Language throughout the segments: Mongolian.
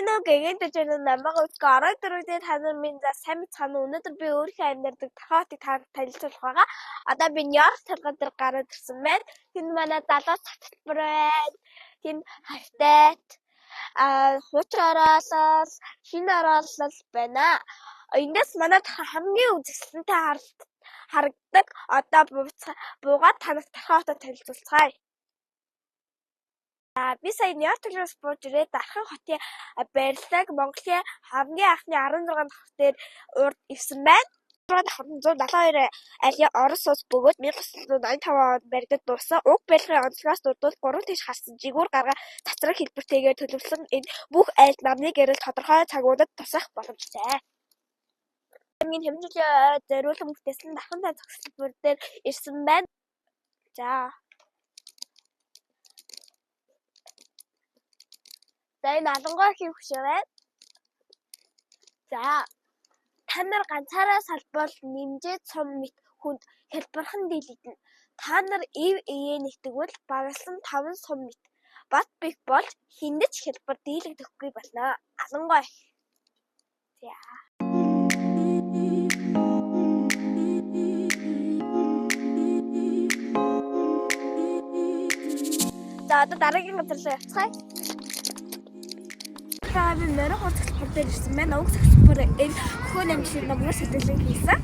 Сайн уу гэгэн дэжэн намайг өтгөө орой дөрөвдөө та нар минь за сайн мэцгаана уу? Өнөөдөр би өөрийнхөө амьдардаг Тархан хотыг та танилцуулах байгаа. Одоо би Нью-Йорк толгой дээр гараад ирсэн байна. Тэнд манай залуу таталбар байна. Тэнд хавтайт хуучин ороолол, шинэ ороолол байна. Эндээс манай хамгийн үзэсгэлэнтэй харагддаг. Одоо буугаад танаас Тархан хотод танилцуулцгаая. Би сая Нью-Йорк төлрөөс бууж ирээд Дархан хотын барилга Монголын хамгийн анхны 16 давхар дээр урд ирсэн байна. 16 давхар нь 172 айлын Орос улс бөгөөд 1985 онд баригдаж дууссан. Уг барилгын онцлогоос дурдвал гурван тэгш харсан жигүүр гаргаа цацраг хэлбэртэйгээр төлөвлөсөн энэ бүх айлд намны гэрэл тодорхой цагуудад тусах боломжтой. Аймгийн Хэмжээлийн ой зориулан бүтээсэн Дархан тань зогсолбор дээр ирсэн байна. За. За энэ Алангой эхийн хөшөө байна. За та нар ганцаараа салбал нэмжээ цум мэт хүнд хялбархан дийлэгдэнэ. Та нар эв эйе нэгтгэвэл багласан таван сум мэт бат бэх болж хэнд ч хялбар дийлэгдэхгүй болно. Алангой эх. За. За одоо дараагийн газар руу явцгаая. За би морин хурц хөтөлбөр дээр ирсэн байна. Уг хөтөлбөр энэ хөхөө намжлын номгоор сэтгэлэн хийсэн.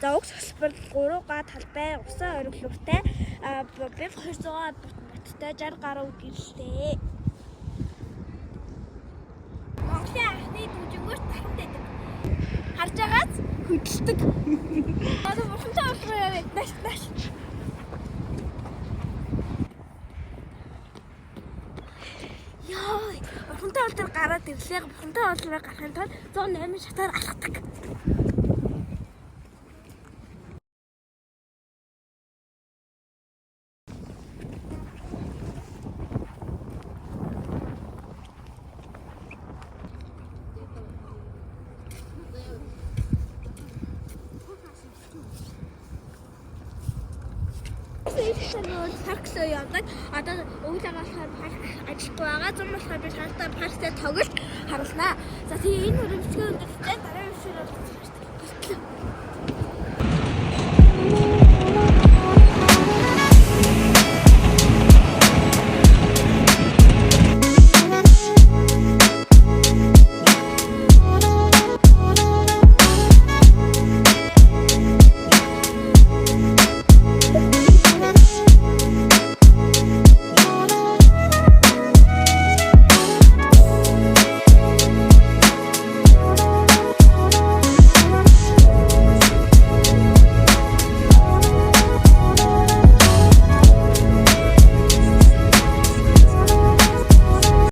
За уг хөтөлбөр 3 га талбай, усан ориглууртай, 1200 боттой 60 гаруй гэрэлтэй. Монголын анхны дүүжингөөс тарханд байдаг. Харж байгаас хөдөлдөг. Одоо бурхантай уулзраа яваа. Нааш нааш. Йой, бурхантай уул дээр гараад ирлээ. Бурхантай уул руу гарахын тулд 108 шатаар алхдаг. Парк руу явдаг. Одоо өвөл агаа болохоор парк ажиллахгүй байгаа. Зам болохоор би шаардлагатай парктай тоглож харуулнаа. За тэгээ энэ хүрээ бичлэгээ өндөрлөж дараа бичлэгээр уулзах.